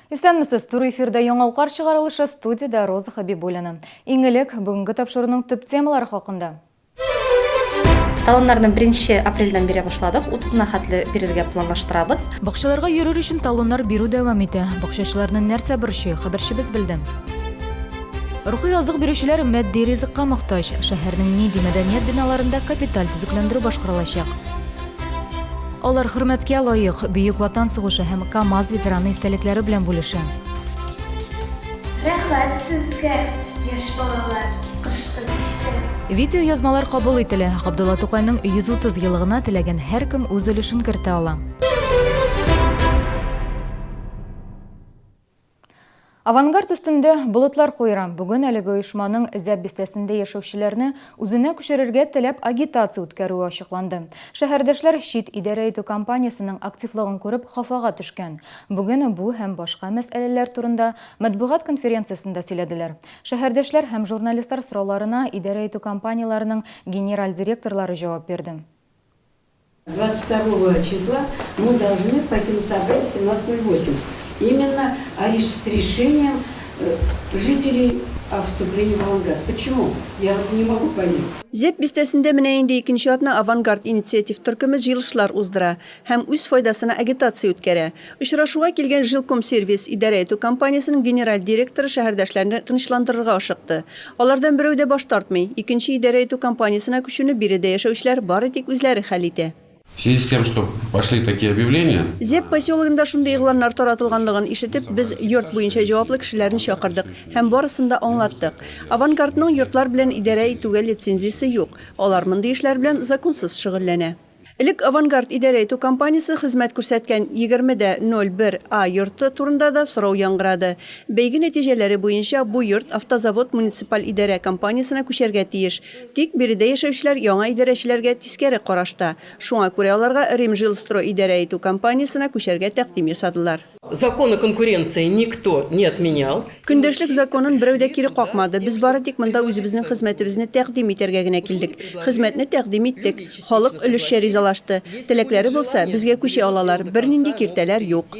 Исәнмесез, туры эфирда Яңалыклар чыгарылышы, студиядә Роза Хәбибуллина. Иң элек, бүгенге тапшыруның төп темалары хакында. Талоннарны беренче апрельдән бирә башладык, утызына хәтле бирергә планлаштырабыз. Бакчаларга йөрер өчен талоннар бирү дәвам итә. Бакчачыларны нәрсә борчый, хәбәрчебез белде. Рухи азык бирүчеләр матди ризыкка мохтаҗ. Шәһәрнең нинди мәдәният биналарында капиталь төзекләндерү башкарылачак? Алар хөрмәткә лаек, Бөек Ватан сугышы һәм КАМАЗ ветераны истәлекләре белән бүлешә. Рәхмәт сезгә, яшь балалар, кышкы кичтә. Видеоязмалар кабул ителә. Габдулла Тукайның 130 еллыгына теләгән һәркем үз өлешен кертә ала. Авангард өстендә болытлар куера. Бүген әлеге оешманың Зәб бистәсендә яшәүчеләрне үзенә күчерергә теләп агитация үткәрүе ачыкланды. Шәһәрдәшләр чит идарә итү компаниясенең активлыгын күреп хафага төшкән. Бүген бу һәм башка мәсьәләләр турында матбугат конференциясендә сөйләделәр. Шәһәрдәшләр һәм журналистлар сорауларына идарә итү компанияләренең генераль директорлары җавап бирде. 22 числа мы должны пойти на собрание в 17:08. Именно с решением э, жителей о вступлении в Авангард. Почему? Я вот не могу понять. Зәп бистәсендә менә инде икенче атна Авангард инициатив төркеме җыелышлар уздыра һәм үз файдасына агитация үткәрә. Очрашуга килгән Жилкомсервис идарә итү компаниясенең генераль директоры шәһәрдәшләрне тынычландырырга ашыкты. Алардан берәү дә баш тартмый. Икенче идарә итү компаниясенә күчүне биредә яшәүчеләр бары тик үзләре хәл итә. В связи с тем, что пошли такие объявления. Зеб поселогында шундый игъланнар таратылганлыгын ишетеп, без йорт буенча җаваплы кешеләрне чакырдык һәм барысын да аңлаттык. Авангард ның йортлар белән идарә итүгә лицензиясе юк, алар мондый эшләр белән законсыз шөгыльләнә. Элек Авангард идарә итү компаниясе хезмәт күрсәткән 20 дә 01 А йорты турында да сорау яңгырады. Бәйге нәтиҗәләре буенча бу йорт Автозавод муниципаль идарә компаниясенә күчәргә тиеш. Тик биредә яшәүчеләр яңа идарәчеләргә тискәре карашта. Шуңа күрә аларга Ремжилстрой идарә итү компаниясенә күчәргә тәкъдим ясадылар. Закон о конкуренции никто не отменял. Көндәшлек законын берәү дә кире какмады. Без бары тик монда үзебезнең хезмәтебезне тәкъдим итәргә генә килдек. Хезмәтне тәкъдим иттек. Халык өлешчә ризалашты. Теләкләре булса, безгә күчә алалар, бернинди киртәләр юк.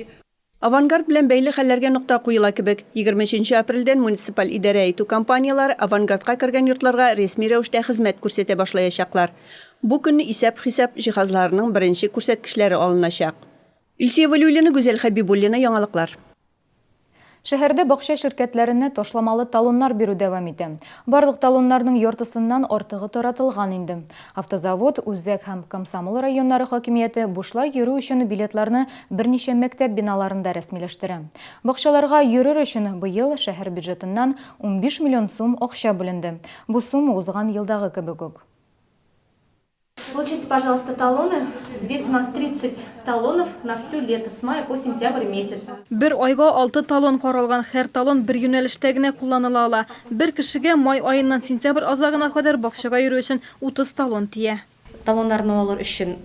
Авангард белән бәйле хәлләргә нокта куела кебек. 23 нче апрельдән муниципаль идарә итү компанияләре Авангардка кергән йортларга рәсми рәвештә хезмәт күрсәтә башлаячаклар. Бу көнне исәп-хисап җиһазларының беренче күрсәткечләре алыначак. Илсөя Вәлиуллина, Гүзәл Хәбибуллина, Яңалыклар. Шәһәрдә бакча ширкәтләренә ташламалы талоннар бирү дәвам итә. Барлык талоннарның яртысыннан артыгы таратылган инде. Автозавод, Үзәк һәм Комсомол районнары хакимияте бушлай йөрү өчен билетларны берничә мәктәп биналарында рәсмиләштерә. Бакчаларга йөрер өчен быел шәһәр бюджетыннан 15 миллион сум акча бүленде. Бу сумма узган елдагы кебек үк. Получите, пожалуйста, талоны. Здесь у нас 30 талонов на всё лето, с мая по сентябрь месяц. Бер айга алты талон каралган, һәр талон бер юнәлештә генә кулланыла ала. Бер кешегә май аеннан сентябрь азагына кадәр бакчага йөрү өчен 30 талон тия. Талоннарны алыр өчен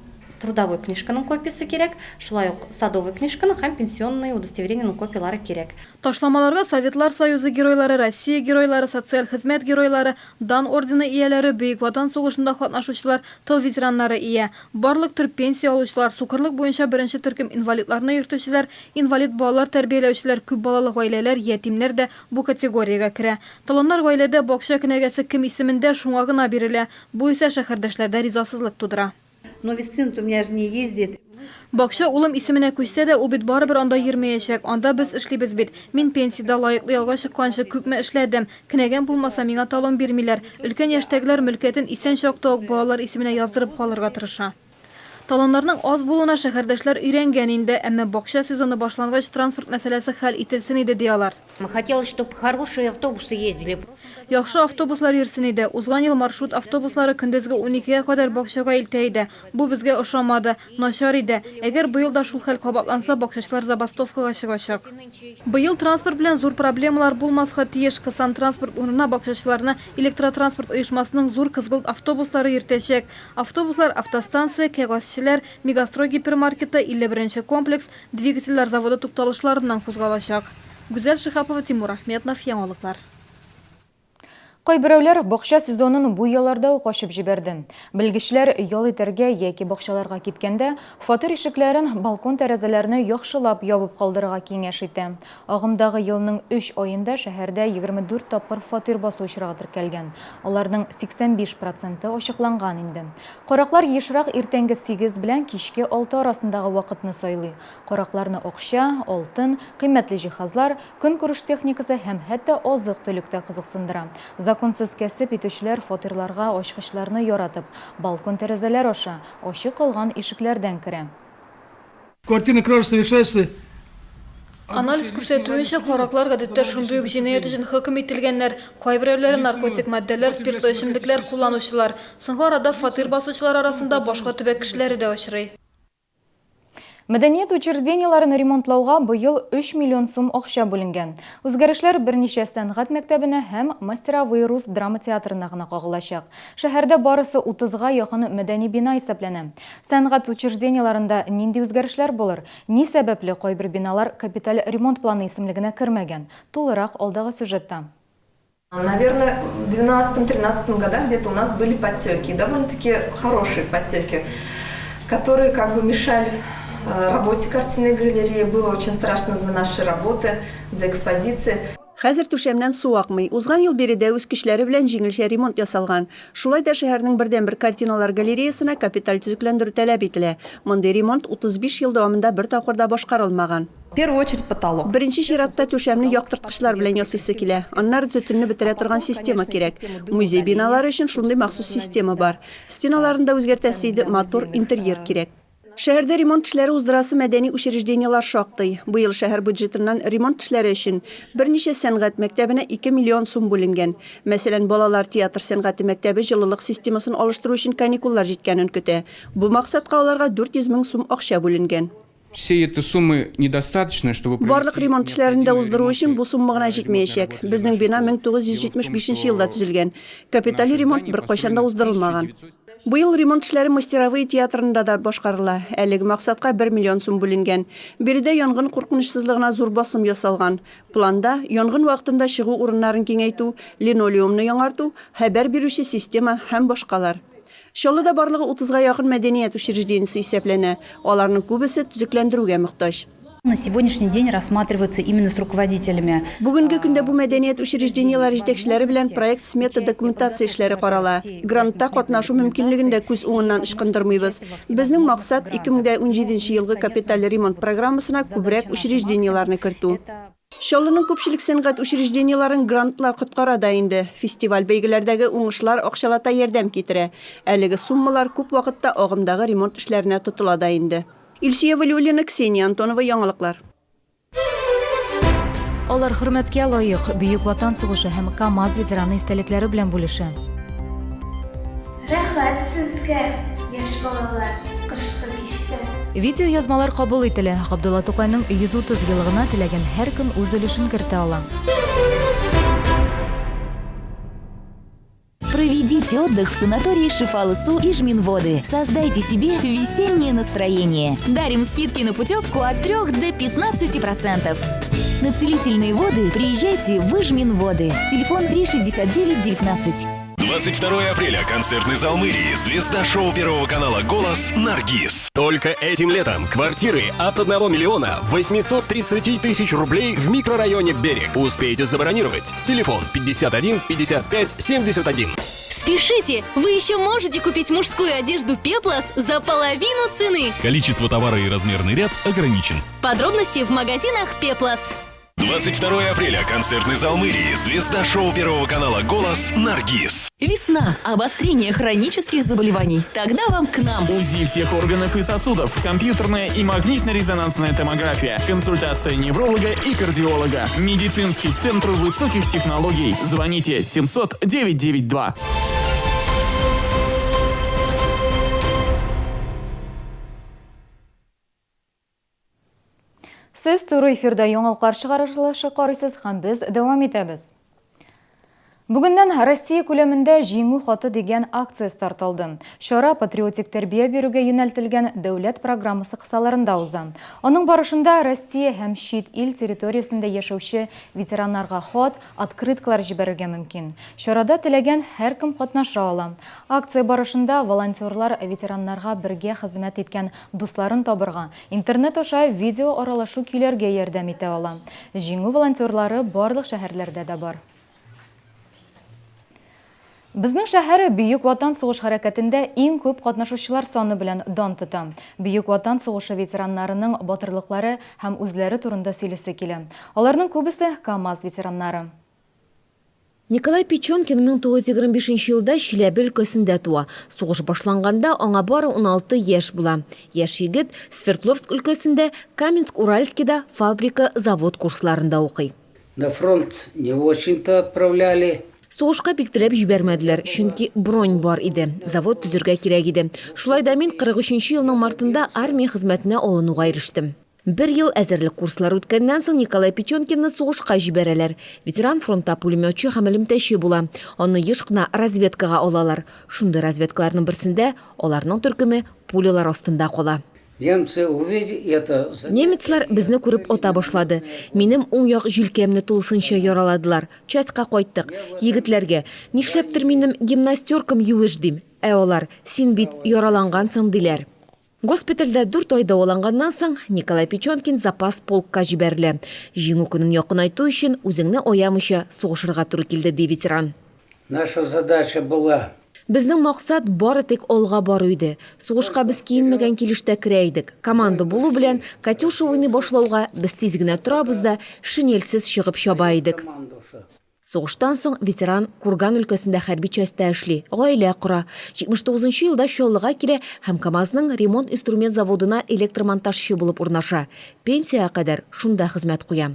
трудовой книжканың копиясе кирәк, шулай ук садовый книжканың һәм пенсионный удостоверениенең копияләре кирәк. Ташламаларга Советлар Союзы Геройлары, Россия Геройлары, социаль хезмәт геройлары, Дан ордены ияләре, Бөек Ватан сугышында катнашучылар, тыл ветераннары ия. Барлык төр пенсия алучылар, сукырлык буенча беренче төркем инвалидларны йөртүчеләр, инвалид балалар тәрбияләүчеләр, күп балалы гаиләләр, ятимнәр дә бу категориягә керә. Талоннар гаиләдә бакча кенәгәсе кем исемендә, шуңа гына бирелә. Бу исә шәһәрдәшләрдә ризасызлык тудыра. Но ведь сын-то у меня же не ездит. Бакча улым исеменә күчсә дә, ул бит барыбер анда йөрмәячәк. Анда без эшлибез бит. Мин пенсиядә, лаеклы ялга чыкканчы күпме эшләдем. Кенәгәм булмаса, миңа талон бирмиләр. Өлкән яшьтәгеләр мөлкәтен исән чакта ук балалар исеменә яздырып калырга тырыша. Талоннарның аз булуына шәһәрдәшләр өйрәнгән инде. Әмма бакча сезоны башлангач, транспорт мәсьәләсе хәл ителсен иде, ди алар. Хотелось, чтоб хорошие автобусы ездили. Яхшы автобуслар йөрсен иде. Узган ел маршрут автобуслары көндезге уникегә кадәр бакчага илтә иде. Бу безгә ошамады. Начар иде. Әгәр быел да шул хәл кабатланса, бакчачылар забастовкага чыгачак. Быел транспорт белән зур проблемалар булмаска тиеш. Кысан транспорт урынына бакчачыларны Электротранспорт оешмасының зур кызгылт автобуслары йөртәчәк. Автобуслар Автостанция, Кәгазьчеләр, Мегастрой гипермаркеты, 51 нче комплекс, Двигательләр заводы тукталышларыннан кузгалачак. Гүзәл Шиһапова, Тимур Ахметнов, Яңалыклар. Кайберәүләр бакча сезонын бу ялларда ук ачып җибәрде. Белгечләр ял итәргә яки бакчаларга киткәндә, фатир ишекләрен, балкон тәрәзәләрне яхшылап ябып калдырырга киңәш итә. Агымдагы елның өч аенда шәһәрдә 24 тапкыр фатир басу очрагы теркәлгән. Аларның 85 проценты ачыкланган инде. Караклар ешрак иртәнге сигез белән кичке алты арасындагы вакытны сайлый. Каракларны акча, алтын, кыйммәтле җиһазлар, Көнкүреш техникасы һәм хәтта азык-төлек тә кызыксындыра. Законсыз кәсеп итүчеләр фатирларга ачкычларны яратып, балкон-тәрәзәләр аша, ачык калган ишекләрдән керә. Квартирная кража совершается. Анализ күрсәтүенчә, караклар гадәттә шундый ук җинаять өчен хөкем ителгәннәр, кайберәүләре наркотик матдәләр, спиртлы эчемлекләр кулланучылар. Соңгы арада фатир басучылар арасында башка төбәк кешеләре дә очрый. Мәдәният учреждениеләрен ремонтлауга быел 3 миллион сум акча бүленгән. Үзгәрешләр берничә сәнгать мәктәбенә һәм Мастеровые рус драма театрына гына кагылачак. Шәһәрдә барысы 30 га якын мәдәни бина исәпләнә. Сәнгать учреждениеләрендә нинди үзгәрешләр булыр? Ни сәбәпле кайбер биналар капиталь ремонт планы исемлегенә кермәгән? Тулырак алдагы сюжетта. Наверное, в 12-13 годах где-то у нас были подтеки, довольно-таки хорошие подтеки, которые как бы мешали э, работе картинной галереи. Было очень страшно за наши работы, за экспозиции. Хәзер түшәмнән су акмый. Узган ел биредә үз көчләре белән җиңелчә ремонт ясалган. Шулай да шәһәрнең бердәнбер картиналар галереясына капиталь төзекләндерү таләп ителә. Мондый ремонт 35 ел дәвамында бер тапкыр да башкарылмаган. В первую очередь потолок. Беренче чиратта түшәмне яктырткычлар белән ясыйсы килә. Аннары төтенне бетерә торган система кирәк. Музей биналары өчен шундый махсус система бар. Стеналарын да үзгәртәсе иде, матур интерьер кирәк. Шәһәрдә ремонт эшләре уздырасы мәдәни учреждениеләр шактый. Быел шәһәр бюджетыннан ремонт эшләре өчен берничә сәнгать мәктәбенә 2 миллион сум бүленгән. Мәсәлән, балалар театр сәнгате мәктәбе җылылык системасын алыштыру өчен каникуллар җиткәнен көтә. Бу максатка аларга 400 мең сум акча бүленгән. Всей этой суммы недостаточно, чтобы Барлык провести ремонт эшләрен дә необходимые уздыру өчен ремонты, бу сумма гына ремонтные җитмәячәк. работы для Безнең нашей бина школы. Дело в том, 1975 елда что төзелгән. Капиталь наше ремонт здание беркайчан да построено в уздырылмаган. 1900 Быел ремонт эшләре Мастеровые театрында да башкарыла. Әлеге максатка 1 миллион сум бүленгән. Биредә янгын куркынычсызлыгына зур басым ясалган. Планда, янгын вакытында чыгу урыннарын киңәйтү, линолеумны яңарту, хәбәр бирүче система һәм башкалар. Чаллыда барлыгы утызга якын мәдәният учреждениесе исәпләнә, аларның күбесе төзекләндерүгә мохтаҗ. На сегодняшний день рассматриваются именно с руководителями. Бүгенге көндә бу мәдәният учреждениеләре җитәкчеләре белән проект-смета документация эшләре карала. Грантта катнашу мөмкинлеген дә күз уңыннан ычкындырмыйбыз. Безнең максат, 2017 елгы капиталь ремонт программасына күбрәк учреждениеләрне кертү. Чаллының күпчелек сәнгать учреждениеләрен грантлар коткара да инде. Фестиваль-бәйгеләрдәге уңышлар акчалата ярдәм китерә. Әлеге суммалар күп вакытта агымдагы ремонт эшләренә тотыла да инде. Илсөя Вәлиуллина, Ксения Антонова, Яңалыклар. Алар хөрмәткә лаек, Бөек Ватан сугышы һәм КАМАЗ ветераны истәлекләре белән бүлешә. Рәхәт сезгә, яшь балалар, кышкы кичтә. Видеоязмалар кабул ителә. Габдулла Тукайның 130 еллыгына теләгән һәркем үз өлешен кертә ала. Проведите отдых в санатории Шифалысу и Жминводы. Создайте себе весеннее настроение. Дарим скидки на путевку от 3 до 15%. На целительные воды приезжайте в Ижминводы. Телефон 369 19. 22 апреля. Концертный зал мэрии. Звезда шоу Первого канала «Голос» Наргиз. Только этим летом квартиры от 1 миллиона 830 тысяч рублей в микрорайоне «Берег». Успейте забронировать. Телефон 51 55 71. Спешите! Вы еще можете купить мужскую одежду «Пеплос» за половину цены. Количество товара и размерный ряд ограничен. Подробности в магазинах «Пеплос». 22 апреля. Концертный зал мэрии. Звезда шоу Первого канала «Голос» Наргиз. Весна. Обострение хронических заболеваний. Тогда вам к нам. УЗИ всех органов и сосудов, компьютерная и магнитно-резонансная томография, консультация невролога и кардиолога. Медицинский центр высоких технологий. Звоните 700 992. Сез туры эфирда яңалыклар чыгарылышы карыйсыз һәм без дәвам итәбез. Бүгеннән Россия күләмендә Җиңү хаты дигән акция старт алды. Чара патриотик тәрбия бирүгә юнәлтелгән дәүләт программасы кысаларында уза. Аның барышында Россия һәм чит ил территориясендә яшәүче ветераннарга хат, открыткалар җибәрергә мөмкин. Чарада теләгән һәркем катнаша ала. Акция барышында волонтерлар ветераннарга бергә хезмәт иткән дусларын табырга, интернет аша видеоаралашу көйләргә ярдәм итә ала. Җиңү волонтерлары барлык шәһәрләрдә дә бар. Безнең шәһәр Бөек Ватан сугыш хәрәкәтендә иң күп катнашучылар саны белән дан тота. Бөек Ватан сугышы ветераннарының батырлыклары һәм үзләре турында сөйлисе килә. Аларның күбесе, КАМАЗ ветераннары. Николай Печенкин 1925 елда Чиләбе өлкәсендә туа. Сугыш башланганда аңа бары 16 яшь була. Яшь егет Свердловск өлкәсендә, Каменск-Уральскида фабрика-завод курсларында укый. На фронт не очень-то отправляли. Сугышка бик теләп җибәрмәделәр, чөнки бронь бар иде. Завод төзергә кирәк иде. Шулай да мин 43 нче елның мартында армия хезмәтенә алынуга ирештем. Бер ел әзерлек курслары үткәннән соң Николай Печенкинны сугышка җибәрәләр. Ветеран фронтта пулеметчы һәм элемтәче була. Аны еш кына разведкага алалар. Шундый разведкаларның берсендә аларның төркеме пулялар астында кала. Немцы увидели это. Немецлар безне күреп ата башлады. Минем уң як җилкәмне тулысынча яраладылар. Частька кайттык. Егетләргә, Нишләптер минем гимнастеркам юеш, дим. Ә алар, Син бит яралангансың, диләр. Госпитальдә дүрт ай дәваланганнан соң, Николай Печенкин запас полкка җибәрелә. Җиңү көнен якынайту өчен үзеңне аямыйча сугышырга туры килде, ди ветеран. Наша задача была. Безнең максат бары тик алга бару иде. Сугышка без киенмәгән килеш тә керә идек. Команда булу белән, Катюша уйный башлауга, без тиз генә торабыз да, шинельсез чыгып чаба идек. Сугыштан соң ветеран Курган өлкәсендә хәрби частьта эшли, гаилә кора. 79 нчы елда Чаллыга килә һәм КАМАЗның ремонт-инструмент заводына электромонтажчы булып урнаша. Пенсиягә кадәр шунда хезмәт куя.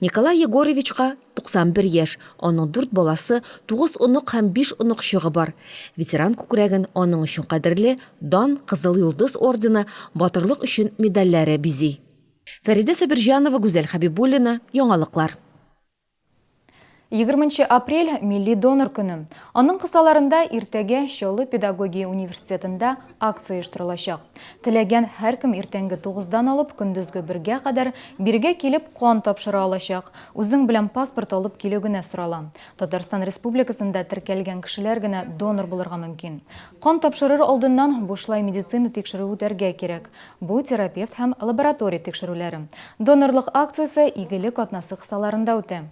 Николай Егоровичка 91 яшь, аның дүрт баласы, тугыз онык һәм биш оныкчыгы бар. Ветеран күкрәген аның өчен кадерле Дан, Кызыл Йолдыз ордены, Батырлык өчен медальләре бизи. Фәридә Сабирҗанова, Гүзәл Хәбибуллина, Яңалыклар. 20 апрель, милли донор көне. Аның кысаларында иртәгә Чаллы педагогия университетында акция оештырылачак. Теләгән һәркем иртәнге тугыздан алып көндезге бергә кадәр бирегә килеп кан тапшыра алачак. Үзең белән паспорт алып килү генә сорала. Татарстан Республикасында теркәлгән кешеләр генә донор булырга мөмкин. Кан тапшырыр алдыннан бушлай медицина тикшерүе үтәргә кирәк. Бу, терапевт һәм лаборатория тикшерүләре. Донорлык акциясе Игелек атнасы кысаларында үтә.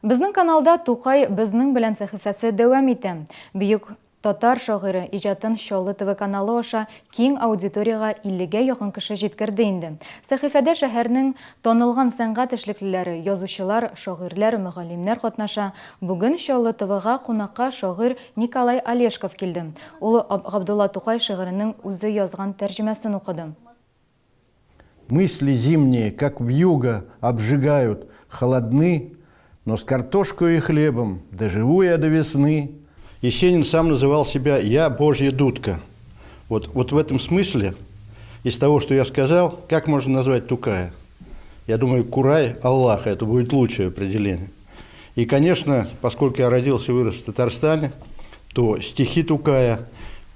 Безнең каналда Тукай безнең белән сәхифәсе дәвам итә. Бөек татар шагыйре иҗатын Чаллы ТВ каналы аша киң аудиториягә 50 гә якын кеше җиткерде инде. Сәхифәдә шәһәрнең танылган сәнгать эшлеклеләре, язучылар, шагыйрьләр, мөгаллимнәр катнаша. Бүген Чаллы ТВга кунакка шагыйрь Николай Олешков килде. Ул Габдулла Тукай шигыренең үзе язган тәрҗемәсен укыды. Мысли зимние, как вьюга, обжигают, холодны, но с картошкой и хлебом доживу я до весны. Есенин сам называл себя «Я Божья дудка». Вот, вот в этом смысле, из того, что я сказал, как можно назвать Тукая? Я думаю, Курай Аллаха, это будет лучшее определение. И, конечно, поскольку я родился и вырос в Татарстане, то стихи Тукая,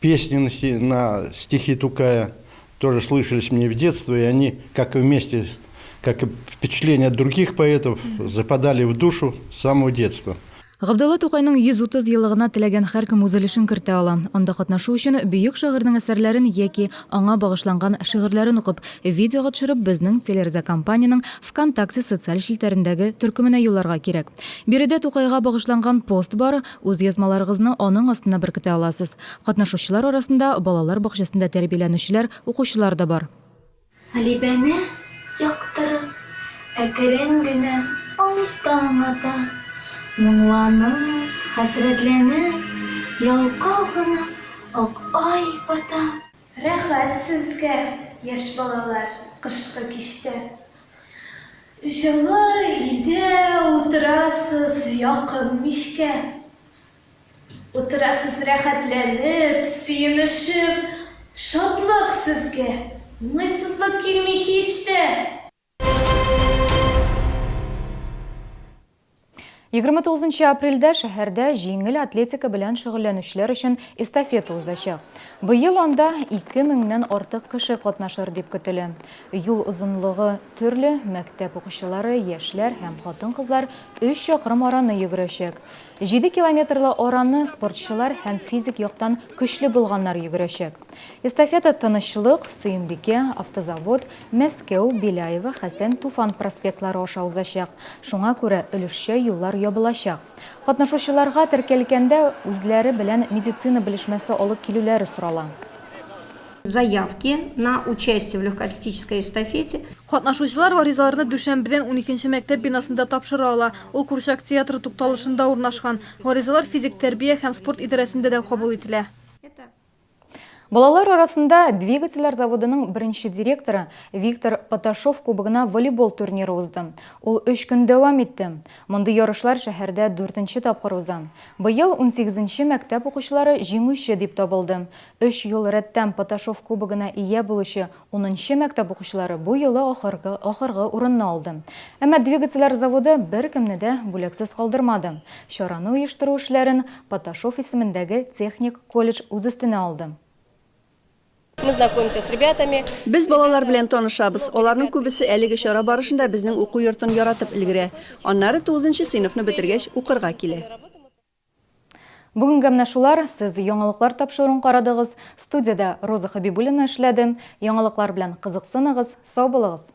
песни на стихи Тукая тоже слышались мне в детстве, и они, как и вместе, как и впечатления от других поэтов, западали в душу с самого детства. Габдулла Тукайның 130 еллыгына теләгән һәркем үз өлешен кертә ала. Анда катнашу өчен бөек шагыйрьнең әсәрләрен яки аңа багышланган шигырьләрен укып, видеога төшереп безнең телерадиокомпаниянең ВКонтакте социаль челтәрендәге төркеменә юлларга кирәк. Биредә Тукайга багышланган пост бар, үз язмаларыгызны аның астына беркетә аласыз. Катнашучылар арасында балалар бакчасында тәрбияләнүчеләр, укучылар да бар. Алибәне яктырып, әкрен генә ал таң ата. Моңланып, хәсрәтләнеп, ялкау гына ак ай бата. Рәхәт сезгә, яшь балалар, кышкы кичтә. Җылы өйдә утырасыз якын мичкә. Утырасыз рәхәтләнеп, сөенешеп, Шатлык сезгә! Уңайсызлык килми һич тә. 29 апрельдә шәһәрдә җиңел атлетика белән шөгыльләнүчеләр өчен эстафета узачак. Быел анда 2 меңнән артык кеше катнашыр дип көтелә. Юл озынлыгы төрле, мәктәп укучылары, яшьләр һәм хатын-кызлар өч чакрым араны йөгерәчәк. Җиде километрлы араны спортчылар һәм физик яктан көчле булганнар йөгерәчәк. Эстафета Тынычлык, Сөембикә, Автозавод, Мәскәү, Беляево, Хәсән Туфан проспектлары аша узачак, шуңа күрә өлешчә юллар ябылачак. Катнашучыларга теркәлгәндә үзләре белән медицина белешмәсе алып килүләре сорала. Заявки на участие в легкоатлетической эстафете. Катнашучылар гаризаларны дүшәмбедән уникенче мәктәп бинасында тапшыра ала. Ул Курчак театры тукталышында урнашкан. Гаризалар физик тәрбия һәм спорт идарәсендә дә кабул ителә. Балалар арасында Двигательләр заводының беренче директоры Виктор Поташов кубогына волейбол турниры узды. Ул өч көн дәвам итте. Мондый ярышлар шәһәрдә дүртенче тапкыр уза. Быел унсигезенче мәктәп укучылары җиңүче дип табылды. Өч ел рәттән Поташов кубогына ия булучы Унынчы мәктәп укучылары бу юлы ахыргы ахыргы урынны алды. Әмма Двигательләр заводы беркемне дә бүләксез калдырмады. Чараны оештыру эшләрен Поташов исемендәге техник колледж үз өстенә алды. Мы знакомимся с ребятами. Без балалар белән танышабыз. Аларның күбесе әлеге чара барышында безнең уку йортын яратып өлгерә. Аннары тугызынчы сыйныфны бетергәч, укырга килә. Бүгенгә менә шулар, сез яңалыклар тапшыруын карадыгыз. Студиядә Роза Хәбибуллина эшләде. Яңалыклар белән кызыксыныгыз, сау булыгыз!